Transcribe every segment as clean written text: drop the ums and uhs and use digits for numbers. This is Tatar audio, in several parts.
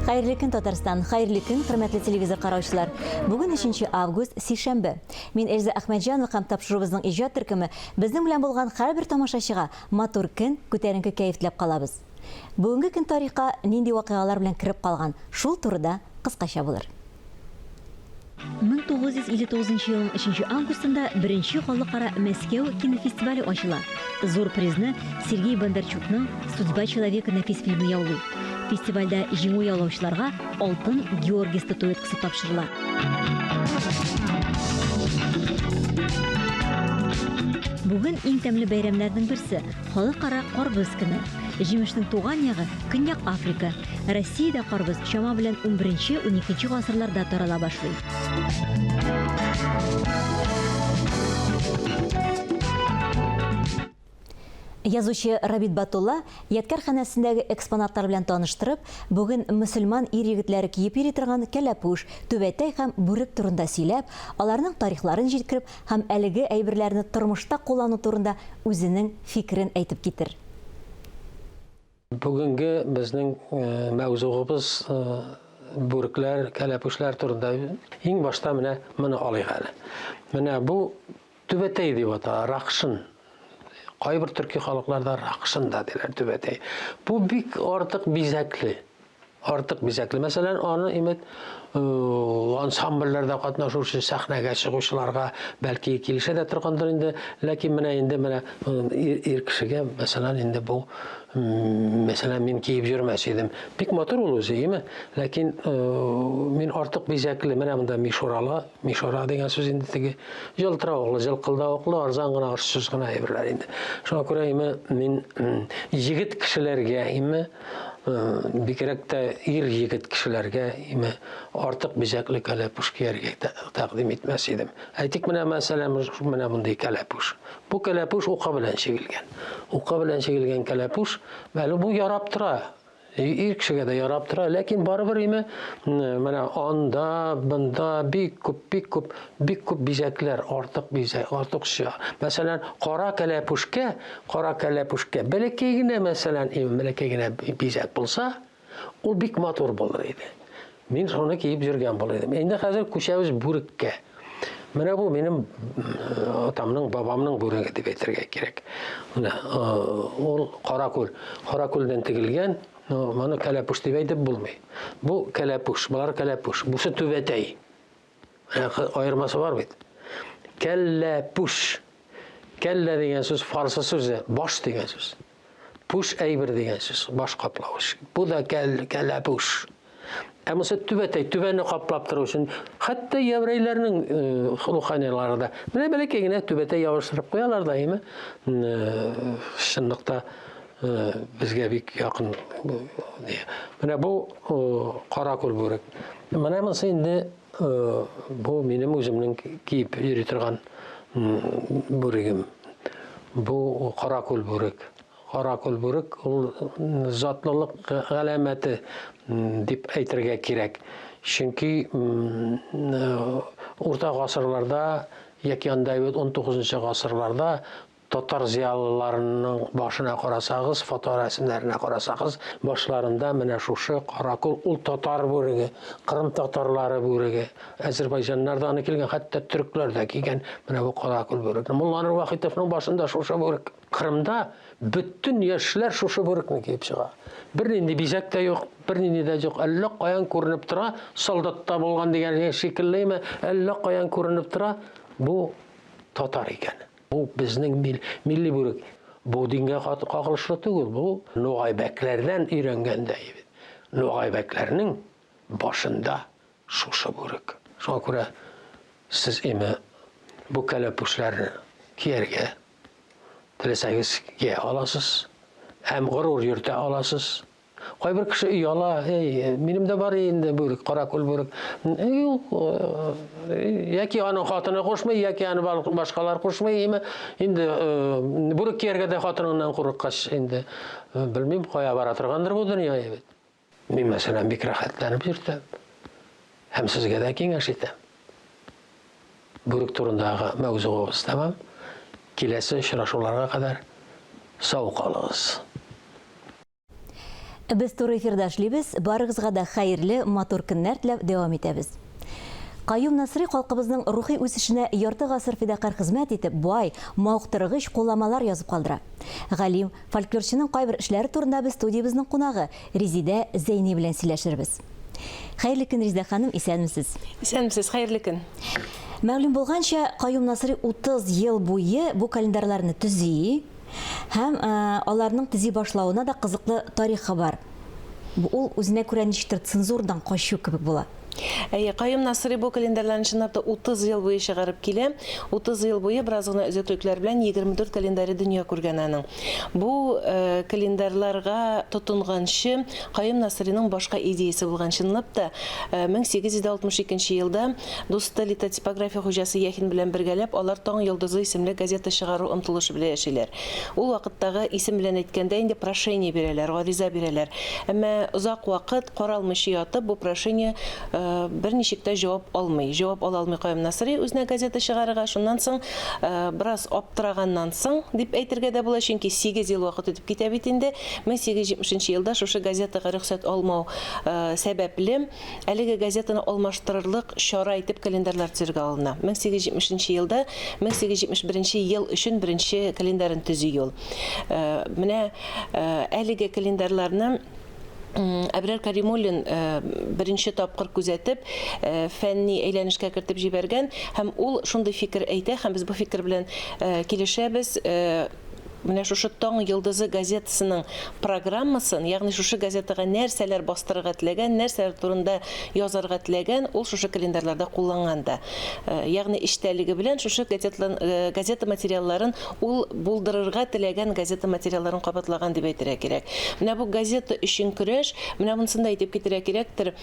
Хәерле көн, Татарстан! Хәерле көн, хөрмәтле телевизор караучылар! Бүген 3 август, сишәмбе. Мин Эльза Әхмәтҗанова һәм тапшыруыбызның иҗат төркеме безнең белән булган һәрбер тамашачыга матур көн, күтәренке кәеф теләп калабыз. Бүгенге көн тарихка нинди вакыйгалар белән кереп калган, шул турыда кыскача булыр. 1959 елның 3 августында беренче халыкара Мәскәү кинофестивале ачыла. Зур призны Сергей Бондарчукның Судьба человека нәфис фильмы яулый. Фестивальдә җиңү яулаучыларга Алтын Георгий статуэткасы тапшырыла. Бүген иң тәмле бәйрәмнәрнең берсе, Халыкара карбыз көне. Җимешнең туган ягы, Көньяк Африка. Россиядә карбыз чама белән унберенче-уникенче гасырларда тарала башлый. Язучы Рабит Батулла Ядкәр ханәсендәге экспонатлар белән таныштырып, бүген мөселман ир-егетләре киеп йөри торган кәләпүш, түбәтәй һәм бүрек турында сөйләп, аларның тарихларын җиткереп һәм әлеге әйберләрне тормышта куллану турында үзенең фикерен әйтеп китер. Бүгенге безнең мәүзугыбыз бүрекләр, кәләпүшләр турында. Иң башта менә моны алыйк әле. Менә бу түбәтәй дип атала, ракшын. Кайбер төрки халыкларда ракшын да диләр түбәтәй. Бу бик артык бизәкле. Артык бизәкле. Мәсәлән, аны имет ансамбльләрдә катнашучы, сәхнәгә чыгучыларга бәлки килешә дә торгандыр инде. Ләкин менә инде менә ир, ир кешегә, мәсәлән, инде бу мәсәлән, мин киеп йөрмәс идем. Бик матур ул үзе, име? Ләкин мин артык бизәкле, менә монда мишуралы, мишура дигән сүз инде теге җылтыравыклы, җылкылдавыклы, арзан гына, очсыз гына әйберләр инде. Шуңа күрә име мин егет кешеләргә име Бигрәк тә ир-егет кешеләргә име артык бизәкле кәләпүш кияргә тәкъдим итмәс идем. Әйтик, менә мәсәлән, менә мондый кәләпүш. Бу кәләпүш ука белән чигелгән. Ука белән чигелгән кәләпүш, әле бу ярап тора. Ир кешегә дә ярап тора, ләкин барыбер име менә анда, бында бик күп, бик күп, бик күп бизәкләр, артык бизәк, артыкча. Мәсәлән, кара кәләпүшкә Кара кәләпүшкә бәләкәй генә, мәсәлән, бәләкәй генә бизәк булса, ул бик матур булыр иде. Мин шуны киеп йөргән булыр идем. Инде хәзер күчәбез бүреккә. Менә бу минем атамның, бабамның бүреге дип әйтергә кирәк. Менә ул каракүл, каракүлдән тегелгән, моны кәләпүш дип әйтеп булмый. Бу кәләпүш, болар кәләпүш. Бусы түбәтәй. Аермасы бар бит. Кәлләпүш. Кәллә дигән сүз фарсы сүзе, баш дигән сүз. Пүш әйбер дигән сүз, баш каплавыч. Бу да кәл, кәләпүш. Ә монысы түбәтәй, түбәне каплап тору өчен, хәтта еврейләрнең э, руханилары да менә бәләкәй генә түбәтәй ябыштырып куялар да, әйеме? Э, чынлыкта э, безгә бик якын. Менә бу каракүл бүрек. Менә монысы инде Бу минем үземнең киеп йөри торган бүрегем. Бу каракүл бүрек. Каракүл бүрек ул затлылык галәмәте дип әйтергә кирәк. Чөнки урта гасырларда яки анда 19 гасырларда Татар зыялыларының башына карасагыз, фоторәсемнәренә карасагыз, башларында менә шушы каракүл, ул татар бүреге, кырым татарлары бүреге, әзербайҗаннар да аны килгән, хәтта төркләр дә кигән менә бу каракүл бүрекне. Мулланур Вахитовның башында шушы бүрек. Кырымда бөтен яшьләр шушы бүрекне киеп чыга. Бернинди бизәк тә юк, бернинди дә юк. Әллә каян күренеп тора, солдатта булган дигән шикеллеме, әллә каян күренеп тора, бу татар икән. Бу безнең мил, милли бүрек. Бу дингә кагылышлы түгел, бу нугайбәкләрдән өйрәнгәндә бит. Нугайбәкләрнең башында шушы бүрек. Шуңа күрә сез име бу кәләпүшләрне кияргә теләсәгез кия аласыз һәм горур йөртә аласыз. Кайбер кеше ояла, эй, минем дә бар инде бүрек, каракүл бүрек. Юк, яки аның хатыны кушмый, яки аны башкалар кушмый, име. Инде бүрек кияргә дә хатыныңнан курыккач, инде белмим, кая бара торгандыр бу дөнья бит. Мин, мәсәлән, бик рәхәтләнеп йөртәм. Һәм сезгә дә киңәш итәм. Бүрек турындагы мәүзугыбыз тәмам. Киләсе очрашуларга кадәр сау калыгыз. Без туры эфирда эшлибез. Барыгызга да хәерле, матур көннәр теләп дәвам итәбез. Каюм Насыйри халкыбызның рухи үсешенә ярты гасыр фидакарь хезмәт итеп, бай, мавыктыргыч кулланмалар язып калдыра. Галим, фольклорчының кайбер эшләре турында без студиябезнең кунагы Резидә Зәйни белән сөйләшербез. Хәерле көн, Резидә ханым, исәнмесез. Исәнмесез, хәерле көн. Мәгълүм булганча, Каюм Насыйри 30 ел буе бу календарьларны төзи һәм аларның төзи башлавына да кызыклы тарихы бар. Ул үзенә күрә ничектер цензурадан качу кебек була. Әйе, Каюм Насыйри бу календарьларны чынлап та 30 ел буе чыгарып килә. 30 ел буе бераз гына өзеклекләр белән 24 календаре дөнья күргән аның. Бу календарьларга тотынганчы Каюм Насыйриның башка идеясе булган. Чынлап та, 1862 елда дусты литотипография хуҗасы Яхин белән бергәләп алар Таң йолдызы исемле газета чыгару омтылышы белән яшиләр. Ул вакыттагы исем белән әйткәндә инде прошение бирәләр, гариза бирәләр. Әмма озак вакыт каралмыйча ятып, бу прошение берничек тә җавап алмый. Җавап ала алмый Каюм Насыйри үзенә газета чыгарырга. Шуннан соң бераз аптыраганнан соң, дип әйтергә дә була, чөнки 8 ел вакыт үтеп китә бит инде, 1870 нче елда шушы газетага рөхсәт алмау сәбәпле, Әлеге газетаны алмаштырырлык чара итеп календарьлар төзергә алына. 1870 нче елда 1871 ел өчен беренче календарен төзи ул. Менә әлеге календарьларны Әбрар Каримуллин беренче тапкыр күзәтеп, фәнни әйләнешкә кертеп җибәргән һәм ул шундый фикер әйтә һәм без бу фикер белән килешәбез, Менә шушы Таң йолдызы газетасының программасын, ягъни шушы газетага нәрсәләр бастырырга теләгән, нәрсәләр турында язарга теләгән, ул шушы календарьларда кулланган да. Ягъни эчтәлеге белән шушы газета материалларын ул булдырырга теләгән газета материалларын кабатлаган дип әйтергә кирәк. Менә бу газета өчен көрәш, менә монысын да әйтеп китәргә кирәктер,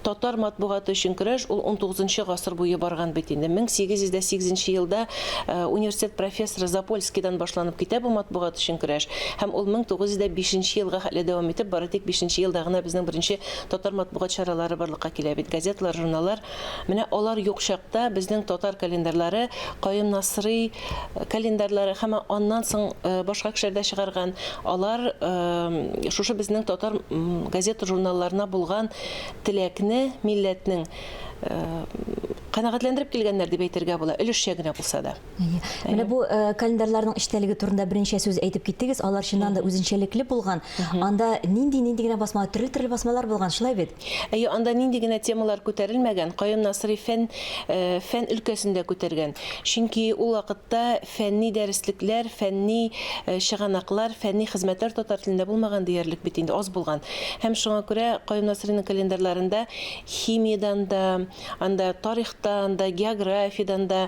Татар матбугаты өчен көрәш ул унтугызынчы гасыр буе барган бит инде. 1808 нче елда университет профессоры Запольскийдан башланып китә бу матбугат өчен көрәш. Һәм ул 1905 нче елга хәтле дәвам итеп, бары тик бишенче елда гына безнең беренче татар матбугат чаралары барлыкка килә бит. Газеталар, журналлар. Менә алар юк чакта безнең татар календарьлары, Каюм Насрый календарьлары һәм аннан соң башка кешеләр дә чыгарган, алар шушы безнең татар газета-журналларына булган теләкне милләтнең канәгатьләндереп килгәннәр дип әйтергә була, өлешчә генә булса да. Әйе. Менә бу календарьларның эчтәлеге турында берничә сүз әйтеп киттегез. Алар чыннан да үзенчәлекле булган. Анда нинди-нинди генә басма, төрле-төрле басмалар булган, шулай бит? Әйе, анда нинди генә темалар күтәрелмәгән, Каюм Насыйри фән, фән өлкәсен дә күтәргән. Чөнки ул вакытта фәнни дәреслекләр, фәнни чыганаклар, фәнни хезмәтләр татар телендә булмаган диярлек бит инде, аз булган. Һәм шуңа күрә Каюм Насыйриның календарьларында химиядән дә, анда тарихтан да, географиядән дә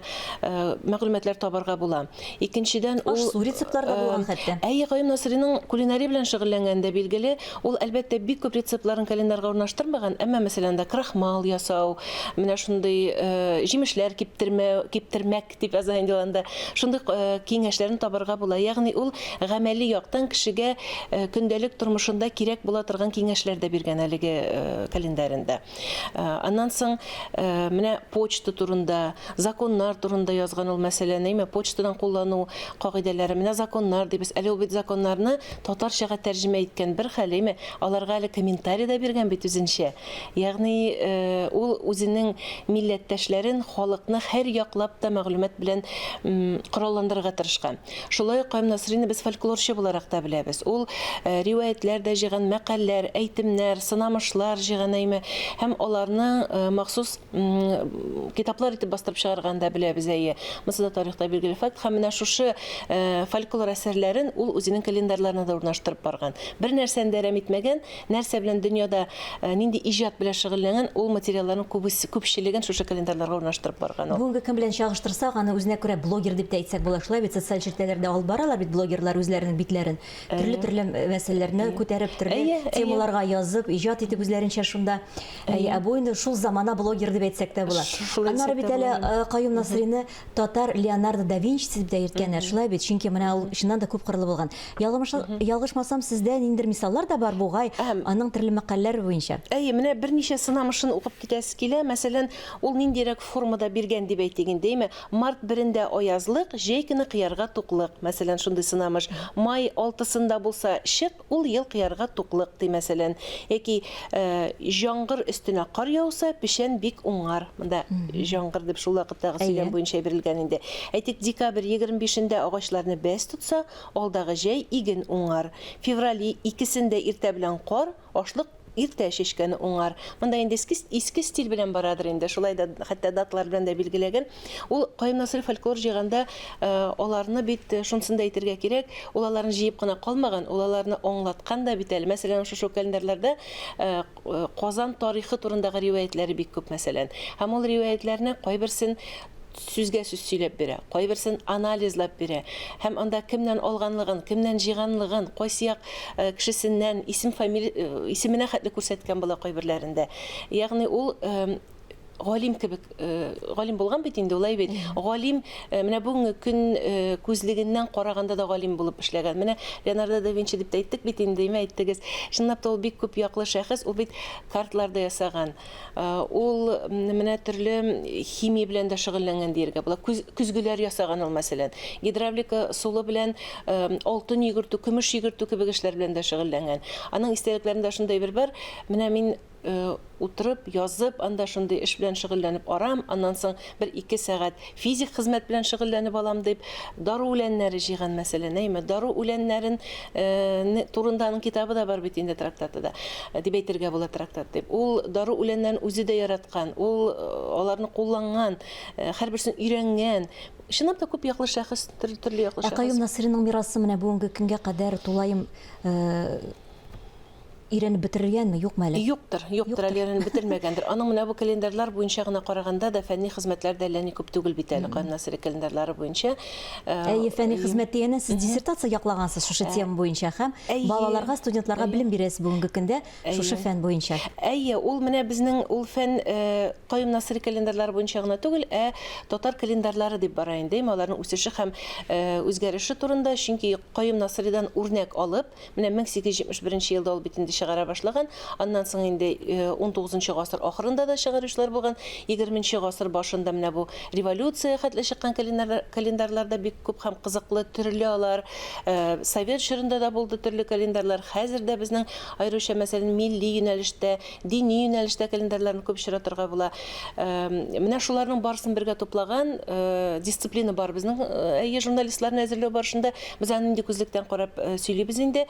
мәгълүматлар табарга була. Икенчедән, ул Аш-су рецептлары да булган хәтта. Әйе, Каюм Насыйриның кулинария белән шөгыльләнгәне дә билгеле. Ул, әлбәттә, бик күп рецептларын календарьга урнаштырмаган, әмма, мәсәлән, анда крахмал ясау, менә шундый җимешләр киптермәү, киптермәк дип яза инде ул анда, шундый киңәшләрне табарга була. Ягъни ул гамәли яктан кешегә көндәлек тормышында кирәк була торган киңәшләр дә биргән әлеге календаренда. Аннан соң менә почта турында, законнар турында язган ул мәсәлән, әйме, почтадан куллану кагыйдәләре, менә законнар дибез. Әле ул бит законнарны татарчага тәрҗемә иткән бер хәл, әйме, аларга әле комментарий да биргән бит үзенчә. Ягъни ул үзенең милләттәшләрен, халыкны һәр яклап та мәгълүмат белән коралландырырга тырышкан. Шулай ук Каюм Насыйрины без фольклорчы буларак та беләбез. Ул риваятьләр дә җыйган, мәкальләр, әйтемнәр, сынамышлар җыйган әйме һәм аларны махсус китаплар итеп бастырып чыгарганын да беләбез, әйе. Монысы да тарихта билгеле факт. Һәм менә шушы фольклор әсәрләрен ул үзенең календарьларына да урнаштырып барган. Бер нәрсәне дә әрәм итмәгән, Нәрсә белән дөньяда нинди иҗат белән шөгыльләнгән, ул материалларның күбесе, күпчелеген шушы календарьларга урнаштырып барган ул. Бүгенге көн белән чагыштырсак, аны үзенә күрә блогер дип тә әйтсәк була. Шулай бит, социаль челтәрләрдә алып баралар бит блогерлар үзләренең битләрен. Төрле-төрле мәсьәләләрне күтәреп, төрле темаларга язып, иҗат итеп үзләренчә шунда. Ә бу инде шул замана блогер дип әйтсәк тә була. Шулай Аннары бит дисәк тә әле була. Каюм Насыйрины татар Леонардо да Винчи дип тә йөрткәннәр, шулай бит? Чөнки менә ул чыннан да күп кырлы булган. Ялгышмасам, сездә ниндидер мисаллар да бар бугай, аның төрле мәкальләре буенча. Әйе, менә берничә сынамышын укып китәсе килә. Мәсәлән, ул ниндирәк формада биргән дип әйтик инде, әйме? Март берендә аязлык, җәй көне кыярга туклык. Мәсәлән, шундый сынамыш. Май алтысында булса чык, ул ел кыярга туклык, ди, мәсәлән. Яки җаңгыр өстенә кар яуса, печән бик уңар. Монда җаңгыр дип шул вакыттагы сөйләм буенча бирелгән инде. Әйтик, декабрь 25-ндә агачларны бәс тотса, алдагы җәй иген уңар. Февраль икесендә иртә белән кар, ашлык иртә чәчкәне уңар. Монда инде иске, иске стиль белән барадыр инде, шулай да хәтта даталар белән дә билгеләгән. Ул Каюм Насыйри фольклор җыйганда аларны бит шунысын да әйтергә кирәк, ул аларны җыеп кына калмаган, ул аларны аңлаткан да бит әле. Мәсәлән, шушы календарьларда Казан тарихы турындагы риваятьләре бик күп, мәсәлән. Һәм ул риваятьләрне кайберсен сүзгә сүз сөйләп бирә, кайберсен анализлап бирә һәм анда кемнән алганлыгын, кемнән җыйганлыгын, кайсы як кешесеннән, исем фамилия исеменә хәтле күрсәткән була кайберләрендә. Ягъни ул галим кебек, галим булган бит инде, улай бит. Галим менә бүгенге көн күзлегеннән караганда да галим булып эшләгән. Менә Леонардо да Винчи дип тә әйттек бит инде, әйме әйттегез. Чынлап та ул бик күп яклы шәхес, ул бит картлар да ясаган. Ул менә төрле химия белән дә шөгыльләнгән дияргә була. Көзгеләр ясаган ул, мәсәлән. Гидравлика ысулы белән алтын йөгертү, көмеш йөгертү кебек эшләр белән дә шөгыльләнгән. Аның истәлекләрендә шундый бер бар. Менә мин утырып, язып, анда шундый эш белән шөгыльләнеп арам, аннан соң бер-ике сәгать физик хезмәт белән шөгыльләнеп алам дип, дару үләннәре җыйган, мәсәлән, әйме? Дару үләннәрен турында аның китабы да бар бит инде, трактаты да. Дип әйтергә була трактат дип. Ул дару үләннәрен үзе дә яраткан, ул аларны кулланган, һәрберсен өйрәнгән. Чынлап та күп яклы шәхес, төрле яклы шәхес. Ә Каюм Насыйриның мирасы менә бүгенге көнгә кадәр тулаем өйрәнеп бетерелгәнме, юкмы әле? Юктыр, юктыр, әле өйрәнеп бетермәгәндер. Аның менә бу календарьлар буенча гына караганда да фәнни хезмәтләр дә әллә ни күп түгел бит әле Каюм Насыйри календарьлары буенча. Әйе, фәнни хезмәт дигәннән сез диссертация яклагансыз шушы тема буенча һәм балаларга, студентларга белем бирәсез бүгенге көндә шушы фән буенча. Әйе, ул менә безнең ул фән Каюм Насыйри календарьлары буенча гына түгел, ә татар календарьлары дип бара инде, аларның үсеше һәм үзгәреше турында, чөнки Каюм Насыйридан үрнәк алып, Менә 1871 нче елда ул бит инде чыгара башлаган. Аннан соң инде унтугызынчы гасыр ахырында да чыгаручылар булган. Егерменче гасыр башында менә бу революция хәтле чыккан календарьлар да бик күп һәм кызыклы, төрле алар. Совет чорында да булды төрле календарьлар. Хәзер дә безнең аеруча, мәсәлән, милли юнәлештә, дини юнәлештә календарьларны күп очратырга була. Менә шуларның барысын бергә туплаган дисциплина бар безнең, әйе, журналистларны әзерләү барышында. Без аны нинди күзлектән карап сөйлибез инде?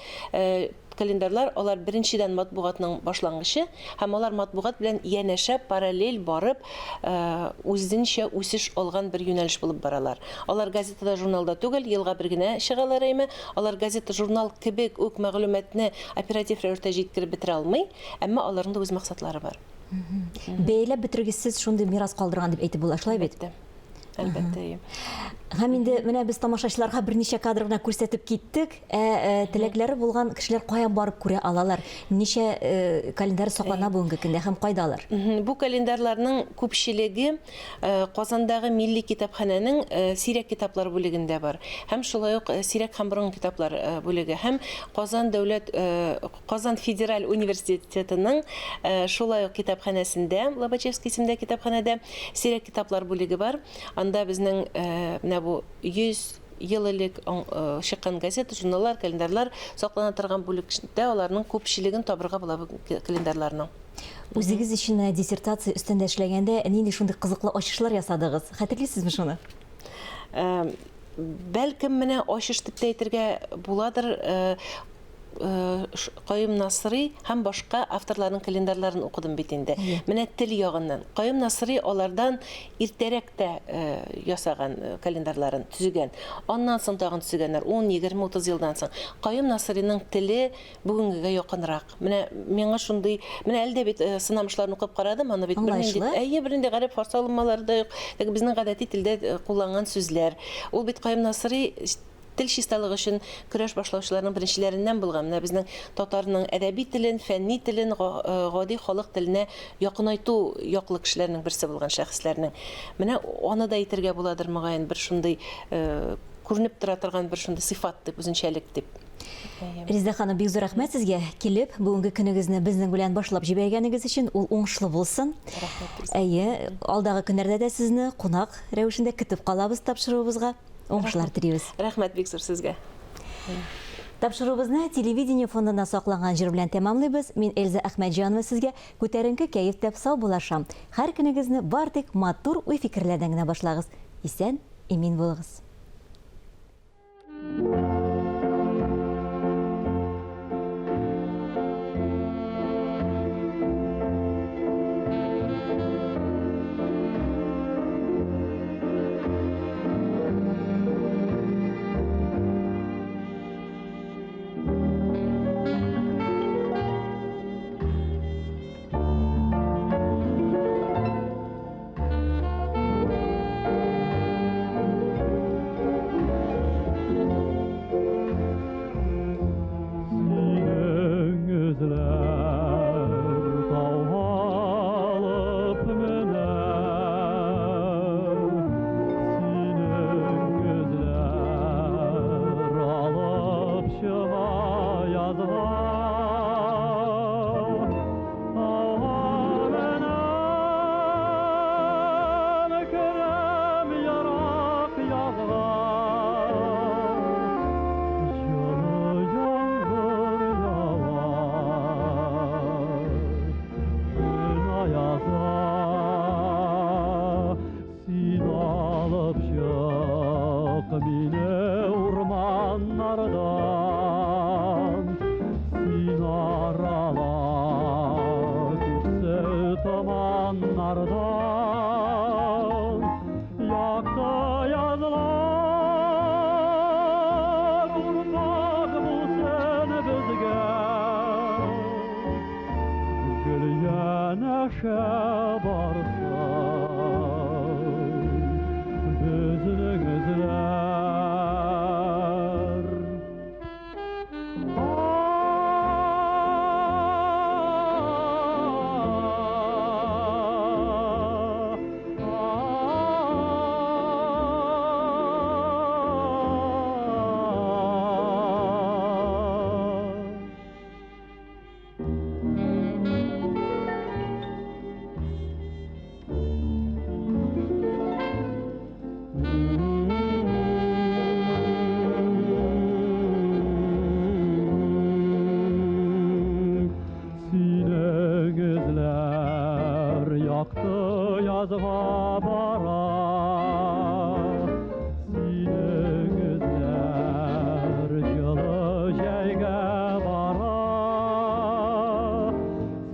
Календарьлар, алар беренчедән матбугатның башлангычы, һәм алар матбугат белән янәшә, параллель барып, үзенчә үсеш алган бер юнәлеш булып баралар. Алар газетада, журналда түгел, елга бер генә чыгалар, әйме. Алар газета, журнал кебек үк мәгълүматны оператив рәвештә җиткереп бетерә алмый, әмма аларның да үз максатлары бар. Бәяләп бетергесез шундый мирас калдырган дип әйтеп була, шулай бит? Әлбәттә. Әлбәттә, әйе. Һәм инде менә без тамашачыларга берничә кадр гына күрсәтеп киттек. Ә, ә теләкләре булган кешеләр кая барып күрә алалар? Ничә э, календарь саклана бүгенге көндә һәм кайда алар? Бу календарьларның күпчелеге э, Казандагы Милли китапханәнең э, сирәк китаплар бүлегендә бар. Һәм шулай ук э, сирәк һәм борынгы китаплар э, бүлеге. Һәм Казан дәүләт э, Казан федераль университетының шулай ук китапханәсендә, Лобачевский исемендәге китапханәдә сирәк китаплар бүлеге бар. Анда безнең менә бу 100 ел элек чыккан газета, журналлар, календарьлар саклана торган бүлектә аларның күпчелеген табырга була бу календарьларның. Үзегез өчен менә диссертация өстендә эшләгәндә нинди шундый кызыклы ачышлар ясадыгыз? Хәтерлисезме шуны? Бәлкем, менә ачыш дип тә әйтергә буладыр. Каюм Насыйри һәм башка авторларның календарьларын укыдым бит инде. Менә тел ягыннан. Каюм Насыйри алардан иртәрәк тә ясаган календарьларын, төзегән. Аннан соң тагын төзегәннәр, 10, 20, 30 елдан соң. Каюм Насыйриның теле бүгенгегә якынрак. Менә миңа шундый, менә әле дә бит сынамышларын укып карадым, аны бит бернинди, әйе, бернинди гарәп-фарсы алынмалары да юк. Безнең гадәти телдә кулланган сүзләр. Ул бит Каюм Насыйри Тел чисталыгы өчен көрәш башлаучыларның беренчеләреннән булган. Менә безнең татарның әдәби телен, фәнни телен гади халык теленә якынайту яклы кешеләрнең берсе булган шәхесләрнең. Менә аны да әйтергә буладыр, мөгаен, бер шундый күренеп тора торган бер шундый сыйфат дип, үзенчәлек дип. Резеда ханым, бик зур рәхмәт сезгә. Килеп, бүгенге көнегезне безнең белән башлап җибәргәнегез өчен, ул уңышлы булсын. Рәхмәт. Әйе, алдагы көннәрдә дә сезне кунак рәвешендә көтеп калабыз тапшыруыбызга. Уңышлар телибез. Рәхмәт бик зур сезгә. Тапшыруыбызны телевидение фондында сакланган җыр белән тәмамлыйбыз. Мин Эльза Әхмәтҗанова сезгә күтәренке кәеф теләп саубуллашам. Һәр көнегезне бар тик матур уй-фикерләрдән генә башлагыз. Исән, имин булыгыз.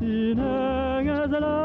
Синең эзләр.